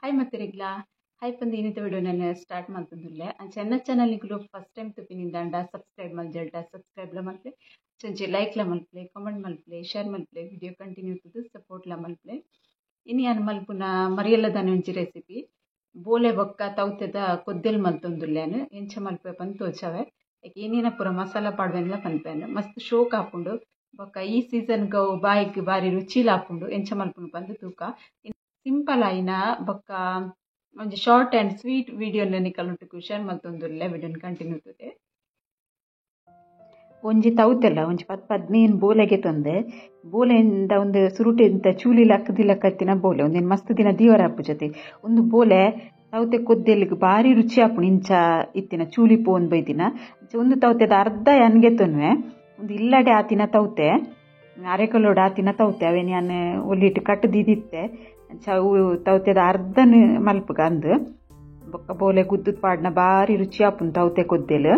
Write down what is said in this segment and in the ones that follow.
Hi ಮತ್ತರಿಗ್ಲಾ hi ಪಂದು ಇನ್ನಿತ video ನಾನು ಸ್ಟಾರ್ಟ್ ಮಾಡ್ತಂದುಲ್ಲೆ ಚೆನ್ನ ಚಾನಲ್ ನಿಕುಲು ಫಸ್ಟ್ ಟೈಮ್ ತುಪಿನಿಂದಾಂಡ ಸಬ್ಸ್ಕ್ರೈಬ್ ಮಲ್ಜಲ್ಟ ಸಬ್ಸ್ಕ್ರೈಬ್ಲ ಮಲ್ಪಲೆ ಚಂಚೆ ಲೈಕ್ಲ ಮಲ್ಪಲೆ ಕಮೆಂಟ್ ಮಲ್ಪಲೆ ಶೇರ್ ಮಲ್ಪಲೆ ವಿಡಿಯೋ ಕಂಟಿನ್ಯೂ ತುದು ಸಪೋರ್ಟ್ಲ ಮಲ್ಪಲೆ. ಇನಿ ಯಾನ್ ಮಲ್ಪುನ ಮರಿಯಲ್ಲದಾನೆ ಒಂಜಿ ರೆಸಿಪಿ ಬೋಲೆ ಬೊಕ್ಕ ತೌತೆದ ಕೊದ್ದೆಲ್ ಮಲ್ತೊಂದುಲ್ಲೆನ್ ಎಂಚ ಮಲ್ಪೆ ಪಂದ್ ತೋಚವೆ ಏನೇನ ಪೂರ ಮಸಾಲ ಪಾಡ್ವೆನ್ಲ ಪನ್ಪೆನ್ ಮಸ್ತ್ ಶೋಕ್ ಆಪುಂಡು ಬೊಕ್ಕ ಈ ಸೀಸನ್ ಗೌ ಬಾಯಿಗ್ ಬಾರಿ ರುಚಿಲ ಆಪುಂಡು ಎಂಚ ಮಲ್ಪುಂಡು ಪಂದ್ ತೂಕ ಸಿಂಪಲ್ ಆಯಿನ ಬೊಕ್ಕ ಒಂಜಿ short and sweet ವಿಡಿಯೋನ ನಿಕಲೊಟ್ಟುಗು ಶೇರ್ ಮಲ್ತೊಂದುಲ್ಲೆ ವಿಡಿಯೋನ್ ಕಂಟಿನ್ಯೂ ತುದೆ. ಒಂಜಿ ತೌತೆಲ್ಲ ಒಂಜಿ 10-15 ಬೋಲೆಗೆ ತೊಂದೆ ಬೋಲೆಯಿಂದ ಒಂದು ಸುರುಟೆಂತ ಚೂಲಿ ಲಕ್ಕದಿಲಕ್ಕತ್ತಿನ ಬೋಲೆ ಒಂದೇನು ಮಸ್ತ್ ದಿನ ದೀವರ ಆಪು ಜೊತೆ ಒಂದು ಬೋಲೆ ತೌತೆ ಕೊದ್ದೆಲ್ಲಿಗೆ ಭಾರಿ ರುಚಿ ಆಪುಂಡು ಇಂಚ ಇತ್ತಿನ ಚೂಲಿ ಪೋನ್ ಬೈದಿನ ಒಂದು ತೌತೆದ ಅರ್ಧ ಅನ್ಗೆ ತೊನ್ವೆ ಒಂದು ಇಲ್ಲಡೆ ಆತಿನ ತೌತೆ ಅರೆಕಲೋಡು ಆತಿನ ತೌತೆ ಅವೇನು ಯಾನ್ ಒಲ್ಲಿಟ್ಟು ಕಟ್ಟದಿದ್ದಿತ್ತೆ ಅವು ತೌತೆದ ಅರ್ಧನ ಮಲ್ಪುಗ ಅಂದು ಬೊಕ್ಕ ಬೋಲೆ ಗುದ್ದುದ್ ಪಾಡ್ನ ಭಾರಿ ರುಚಿ ಆಪುಂಡು ತೌತೆ ಕೊದ್ದೆಲು.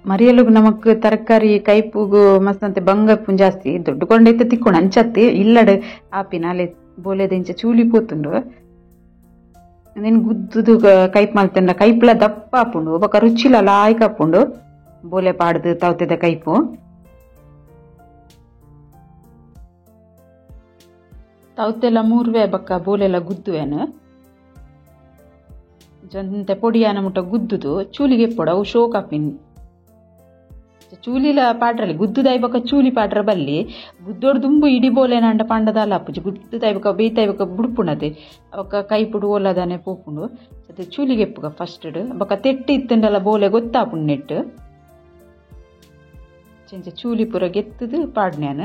ಮರಿಯಲುಗು ನಮಕ್ ತರಕಾರಿ ಕೈಪುಗು ಮಸ್ತಂತೆ ಬಂಗಪ್ಪು ಜಾಸ್ತಿ ದೊಡ್ಡ ಕೊಂಡೈತೆ ತಿಕ್ಕೊಂಡು ಅಂಚತ್ತಿ ಇಲ್ಲಡೆ ಆಪಿನ ಅಲೆ ಬೋಲೆದ ಇಂಚ ಚೂಲಿ ಪೋತುಂಡು ನೀನು ಗುದ್ದುದು ಕೈಪ್ ಮಲ್ತಂಡ ಕೈಪ್ಲ ದಪ್ಪ ಆಪುಂಡು ಬೊಕ್ಕ ರುಚಿಲ ಲಾಯ್ಕ್ ಆಪುಂಡು ಬೋಲೆ ಪಾಡ್ದು ತೌತೆದ ಕೈಪು. ತೌತೆಲ್ಲ ಮೂರ್ವೆ ಬೊಕ್ಕ ಬೋಲೆಲ್ಲ ಗುದ್ದುವೇನು ಜೊಂತೆ ಪೊಡಿಯಾನ ಮುಟ್ಟ ಗುದ್ದುದು ಚೂಲಿಗೆ ಪೊಡ ಅವು ಶೋಕ್ ಆಪಿನ್ ಚೂಲಿಲ ಪಾಡ್ರಲ್ಲಿ ಗುದ್ದುದಾಯ್ ಬೊಕ್ಕ ಚೂಲಿ ಪಾಡ್ರ ಬಲ್ಲಿ ಗುದ್ದೋಡು ದುಂಬು ಇಡಿ ಬೋಲೆನಾಂಡ ಪಂಡದಾಲ ಅಪ್ಪುಜಿ ಗುದ್ದುದಾಯ್ ಬೊಕ್ಕ ಬೇಯ್ತಾಯ್ ಬೊಕ್ಕ ಬುಡ್ಪುಂಡತೆ ಬೊಕ್ಕ ಕೈಪುಡು ಓಲದಾನೆ ಪೋಪುಂಡು ಜೊತೆ ಚೂಲಿಗೆ ಎಪ್ಪುಗ ಫಸ್ಟ್ ಬೊಕ್ಕ ತೆಟ್ಟಿ ಇತ್ತಂಡಲ ಬೋಲೆ ಗೊತ್ತಾಪುಂಡು ನೆಟ್ಟು ಚೆಂಚ ಚೂಲಿ ಪೂರ ಗೆತ್ತದು ಪಾಡ್ನ್ಯಾನ.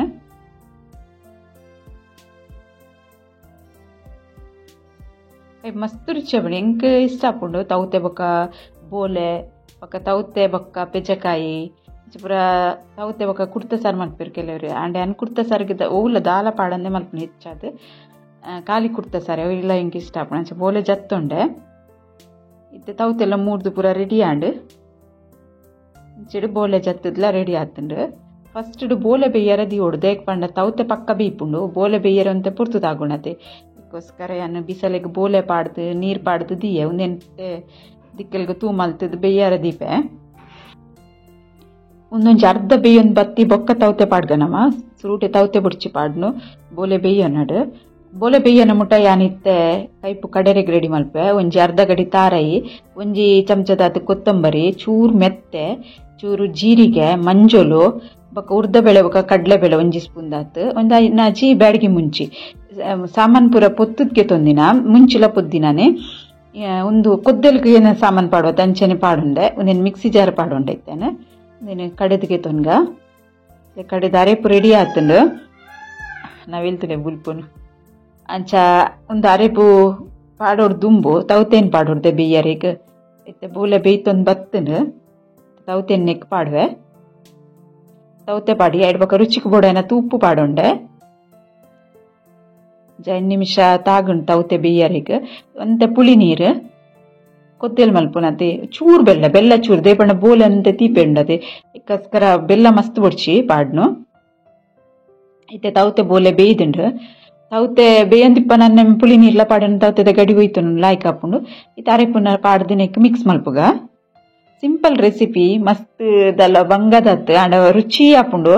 ಮಸ್ತ್ ರುಚಿ ಆಪುಂಡು ಎಂಕ್ ಇಷ್ಟ ಆಪುಂಡು ತೌತೆ ಬೊಕ್ಕ ಬೋಲೆ ಬೊಕ್ಕ ತೌತೆ ಬೊಕ್ಕ ಪೆಜಕಾಯಿ ಪೂರ ತೌತೆ ಬೊಕ್ಕ ಕುರ್ತ ಸಾರು ಮಲ್ಪೆರ್ ಕೆಲವರು ಆಂಡ ಅನ್ ಕುರ್ತ ಸಾರಿಗೆ ಓಲ ದಾಲ ಪಾಡಂದೆ ಮಲ್ಪುನು ಹೆಚ್ಚಾದ್ ಖಾಲಿ ಕುರ್ತ ಸಾರು ಅವು ಇಲ್ಲ ಎಂಕ್ ಇಷ್ಟ ಆಪುಂಡು ಅಂಚ ಬೋಲೆ ಜತ್ತೊಂಡೆ ಇತ್ತೆ ತೌತೆಲ್ಲ ಮೂರ್ದು ಪೂರ ರೆಡಿ ಆಂಡ್ ಇಂಚಿಡು ಬೋಲೆ ಜತ್ತದ್ಲ ರೆಡಿ ಆತುಂಡು. ಫಸ್ಟ್ ಬೋಲೆ ಬೇಯ್ಯರ ದಿಯೋಡು ದೇಕ್ ಪಂಡ ತೌತೆ ಪಕ್ಕ ಬೀಪುಂಡು ಬೋಲೆ ಬೇಯ್ಯರ ಅಂತ ಪುರ್ತುದಾಗುಣತೆ ಅದಕ್ಕೋಸ್ಕರ ಯಾನ್ ಬಿಸಲೆಗ್ ಬೋಲೆ ಪಾಡ್ದು ನೀರು ಪಾಡ್ದು ದಿಯೆ ಒಂದೆಂತೆ ದಿಕ್ಕೆಲ್ಗ್ ತೂ ಮಲ್ತದ್ ಬೇಯ್ಯರ ದೀಪೆ ಒಂದೊಂಜಿ ಅರ್ಧ ಬೇಯೊಂದು ಬತ್ತಿ ಬೊಕ್ಕ ತೌತೆ ಪಾಡ್ಗನಮ ಸುರುಟೆ ತೌತೆ ಬುಡ್ಚಿ ಪಾಡ್ನು ಬೋಲೆ ಬೇಯ್ಯನಡು ಬೋಲೆ ಬೇಯ್ಯನ ಮುಟ್ಟ ಯಾನಿತ್ತೆ ಕೈಪು ಕಡೆರೆಗ್ ರೆಡಿ ಮಲ್ಪೆ ಒಂಜಿ ಅರ್ಧ ಗಡಿ ತಾರಯಿ ಒಂಜಿ ಚಮಚದಾತ್ ಕೊತ್ತಂಬರಿ ಚೂರು ಮೆತ್ತೆ ಚೂರು ಜೀರಿಗೆ ಮಂಜೊಲು ಬೊಕ್ಕ ಉರ್ದ ಬೇಳೆ ಬೊಕ್ಕ ಕಡಲೆಬೇಳೆ ಒಂಜಿ ಸ್ಪೂನ್ ದಾತ್ ಒಂದು ನಾಜಿ ಬ್ಯಾಡಗಿ ಮುಂಚಿ ಸಾಮಾನ್ ಪೂರ ಪೊತ್ತುದ್ಗೆ ತೊಂದಿನ ಮುಂಚಿಲ ಪೊದ್ದಿನಾನೆ ಒಂದು ಕೊದ್ದೆಲ್ಗೆ ಏನ ಸಾಮಾನು ಪಾಡುವ ಅಂಚನೆ ಪಾಡುಂಡೆ ಒಂದೇನು ಮಿಕ್ಸಿ ಜಾರ್ ಪಾಡುಂಡೆ ಇತ್ತೇನೆ ನೀನು ಕಡೆದಿಗೆ ತೊನ್ಗ ಕಡೆದ ಅರೆಪು ರೆಡಿ ಆತುಂಡು ನಾವೆಲ್ತುಲೆ ಬುಲ್ಪುನು ಅಂಚ ಒಂದು ಅರೆಪು ಪಾಡೋಡು ದುಂಬು ತೌತೇನು ಪಾಡೋಡ್ದೆ ಬೇಯ್ಯರಿಗೆ ಇತ್ತೆ ಬೋಲೆ ಬೇಯ್ತೊಂದು ಬತ್ತುಂಡು ತೌತೇನು ನೆಕ್ ಪಾಡುವೆ ತೌತೆ ಪಾಡಿ ಎರಡು ಬೊಕ್ಕ ರುಚಿಗೆ ಬೋಡೇನ ತೂಪು ಪಾಡೋಂಡೆ 5 ನಿಮಿಷ ತಾಗುಂಡು ತೌತೆ ಬೇಯ್ಯರಿಗೆ ಒಂತೆ ಪುಳಿ ನೀರು ಕೊದ್ದೆಲ್ ಮಲ್ಪುನತೆ ಚೂರು ಬೆಲ್ಲ ಬೆಲ್ಲ ಚೂರು ದೇಪಣ್ಣ ಬೋಲೆ ಅಂತೆ ತೀಪೆ ಉಂಡತೆ ಕಸ್ಕರ ಬೆಲ್ಲ ಮಸ್ತ್ ಬೊಡ್ಚಿ ಪಾಡ್ನು ಇತ್ತೆ ತೌತೆ ಬೋಲೆ ಬೇಯ್ದುಂಡು ತೌತೆ ಬೇಯಂದಿಪ್ಪ ನನ್ನ ಪುಳಿ ನೀರ್ಲ ಪಾಡನು ತೌತೆದ ಗಡಿ ಹೋಯ್ತು ಲಾಯ್ಕ್ ಆಪುಂಡು ಇತ್ತೆ ಅರೆಪುನ ಪಾಡ್ದಿನಕ್ಕೆ ಮಿಕ್ಸ್ ಮಲ್ಪುಗ. ಸಿಂಪಲ್ ರೆಸಿಪಿ ಮಸ್ತ್ ದಲ್ಲ ಬಂಗದತ್ತು ಅಂಡ ರುಚಿ ಆಪುಂಡು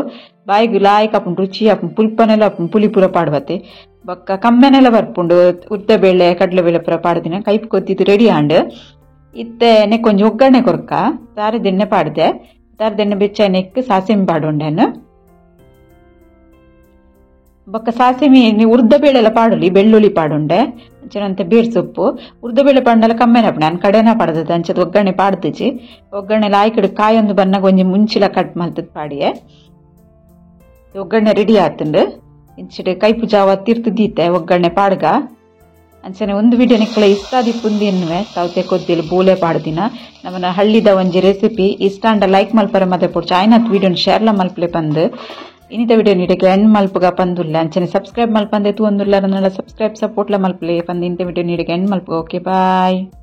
ಬಾಯಿಗ್ ಲಾಯ್ಕ್ ಆಪುಂಡು ರುಚಿ ಆಪುಂಡು ಪುಲ್ಪನೆಲ್ಲ ಆಪುಂಡು ಪುಲಿ ಪೂರ ಪಾಡ್ವತೆ ಬೊಕ್ಕ ಕಮ್ಮೆನೆಲ್ಲ ಬರ್ಪುಂಡು ಉದ್ದ ಬೇಳೆ ಕಡಲೆಬೇಳೆ ಪೂರ ಪಾಡ್ದಿನ ಕೈಪು ಕೊದ್ದಿದ್ದು ರೆಡಿ ಆಂಡ್ ಇತ್ತೆ ನೆಕ್ ಒಂಜಿ ಒಗ್ಗರಣೆ ಕೊರ್ಕ ತಾರದೆಣ್ಣೆ ಪಾಡ್ದೆ ತಾರದೆಣ್ಣೆ ಬೆಚ್ಚ ನೆಕ್ ಸಾಸಿಮೆ ಪಾಡುಂಡೇನು ಬೊಕ್ಕ ಸಾಸಿಮೆ ಉರ್ದ ಬೇಳೆಲ್ಲ ಪಾಡೊಲಿ ಬೆಳ್ಳುಳ್ಳಿ ಪಾಡುಂಡೆ ಅಂಚನಂತೆ ಬೇರ್ ಸೊಪ್ಪು ಉರ್ದ ಬೇಳೆ ಪಾಂಡಲ ಕಮ್ಮೆನ ಆಪುಂಡು ನಾನು ಕಡೆನ ಪಾಡ್ದದ ಅಂಚದ ಒಗ್ಗರಣೆ ಪಾಡ್ದಿಜಿ ಒಗ್ಗರಣೆ ಲಾಯ್ಕಡು ಕಾಯೊಂದು ಬನ್ನಾಗ ಒಂಜಿ ಮುಂಚಿಲ ಕಟ್ ಮಲ್ತದ್ ಪಾಡಿಯೆ ಒಗ್ಗರಣೆ ರೆಡಿ ಆತುಂಡು ಇಂಚಿಡೆ ಕೈಪು ಜಾವ ತೀರ್ತು ದೀತೆ ಒಗ್ಗರಣೆ ಪಾಡ್ಗ ಅಂಚನೆ ಒಂದು ವಿಡಿಯೋ ನಿಕ್ಕಲ ಇಷ್ಟ ದಿಪ್ಪುಂದು ಎನ್ನುವೆ ತೌತೆ ಕೊದ್ದಿಲು ಬೋಲೆ ಪಾಡ್ದಿನ ನಮ್ಮನ ಹಳ್ಳಿದ ಒಂಜಿ ರೆಸಿಪಿ ಇಷ್ಟಾಂಡ ಲೈಕ್ ಮಲ್ಪರ ಮದೆ ಪೊಡ್ಚು ಆಯ್ನತ್ ವಿಡಿಯೋನ ಶೇರ್ಲ ಮಲ್ಪಲೆ ಪಂದು ಇನ್ನಿತ ವಿಡಿಯೋ ನೀಡಕ್ಕೆ ಎಂಡ್ ಮಲ್ಪುಗ ಪಂದುಲ್ಲ ಅಂಚನೆ ಸಬ್ಸ್ಕ್ರೈಬ್ ಮಲ್ಪಂದೆ ತೂ ಒಂದುಲ್ಲ ಸಬ್ಸ್ಕ್ರೈಬ್ ಸಪೋರ್ಟ್ಲ ಮಲ್ಪಲೆ ಪಂದು ಇಂಥ ವಿಡಿಯೋ ನೀಡಕ್ಕೆ ಎಂಡ್ ಮಲ್ಪುಗ. Okay bye.